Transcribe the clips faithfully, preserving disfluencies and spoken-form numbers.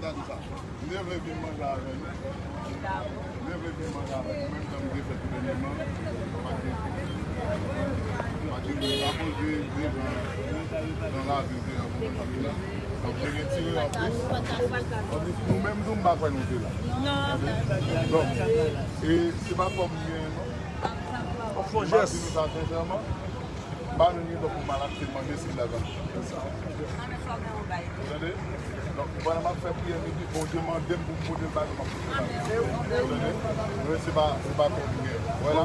Gade sa. M te vle vin manje avè nou. M te vle vin manje avè nou. Menm jan m te fè tou dènyèman. Pa gen, pa gen moun pa poze devan, nan lavi, devan moun pa vin la. Donk, te gen ti rè anplis. Nou menm tou, m pa kwè nou te la. Donk, e se pa kòb m genyen, non. M ap di nou sa sensèman. M pa jwenn ridò pou m al achte manje si m ta jwenn. Ou tande? Donk, pandan m ap fè priyè midi, Bondye mande m pou m pote l ba nou, m ap pote l ba nou. Ou tande? Men se pa, se pa kòb m gen. Vwala.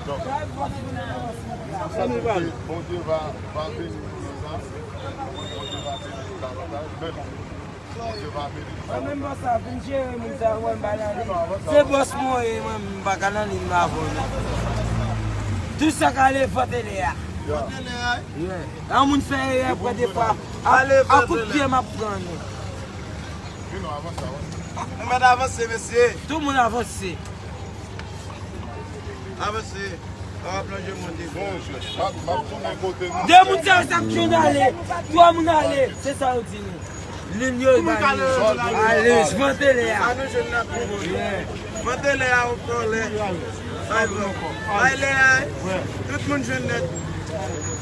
Donk, m panse ke Bondye va, va beni nou nan sa. Bondye va beni nou davantaj. Men bon. Mwen menm bòs la vin jere moun sa yo, mwen m pa nan liy. Se bòs mwen ye, mwen m pa ka nan liy m avan non. Tout sa k ale vante lè a. Yeah. Yon moun fè erè pran defwa, a, a kout pye m ap pran nou. Vin non, avanse, avanse. Nou mèt avanse, mesye. Tout moun avanse. Avanse. Papa plonje monte. Bon, m ap, m ap tounen kote nou. De moun sa yo, sa k jwenn ale. Twa moun ale. Se sa yo di nou. Lin yo ba nou. Ale, vante lè a. Sa nou jwenn nan pi bon. Yeah. Vante lè a, ou kòlè. Bay lè a. Tout moun jwenn nèt.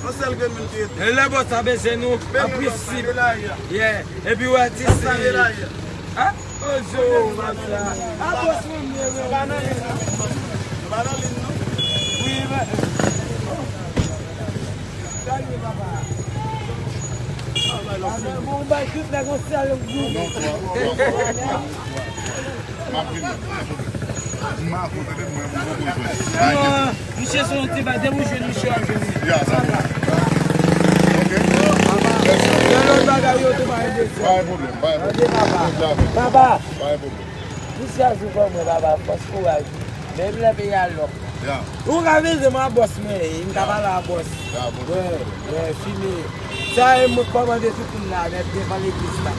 Yon sèl grenn moun ki rete. E lè bòs sa bezwen nou, an prensip. Yeah. Epi wè ti se. Ha? Ozo, mafya. A bòs mwen, mwen, mwen. Nou pa nan liy, non? Nou pa nan liy, non? Wi, men. Salye, papa. Bon, bay tout nèg yon sèl gou. Non, twa, twa, twa. M ap vini. M ap vini, mwen, mwen, mwen, mwen. Misye se yon ti bagay, depi w jwenn misye w ap jwenn li. Ya, sa bon. Ok. Mèsi. Gen lòt bagay yo tou pa gen bezwen. Pa gen pwoblèm, pa gen pwoblèm. Tande papa. Papa. Pa gen pwoblèm. Misye a sou kò mwen papa, fòs kouraj. Menm lè peyi a lòk. Ya. Ou ka veze mwen a bòs mwen ye, m ka pale a bòs. Ya, bòs. Wè, wè, fime. Sa e mwen kòmande tout moun la nèt devan legliz la.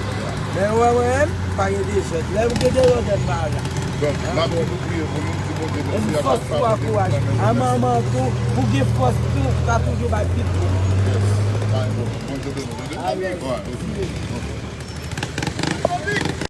Men wè mwen menm, pa gen dezòd. Lè m gen dezòd, m pa la. Donk, m ap di nou priye pou nou, di Bondye mèsi, e fòs tou, ankouraj. A manman tou, pou gen fòs tou, ka toujou bay pit tou. Yes. Pa gen pwoblèm. Bondye beni nou, tande? Amen. Wè, ok. Ok.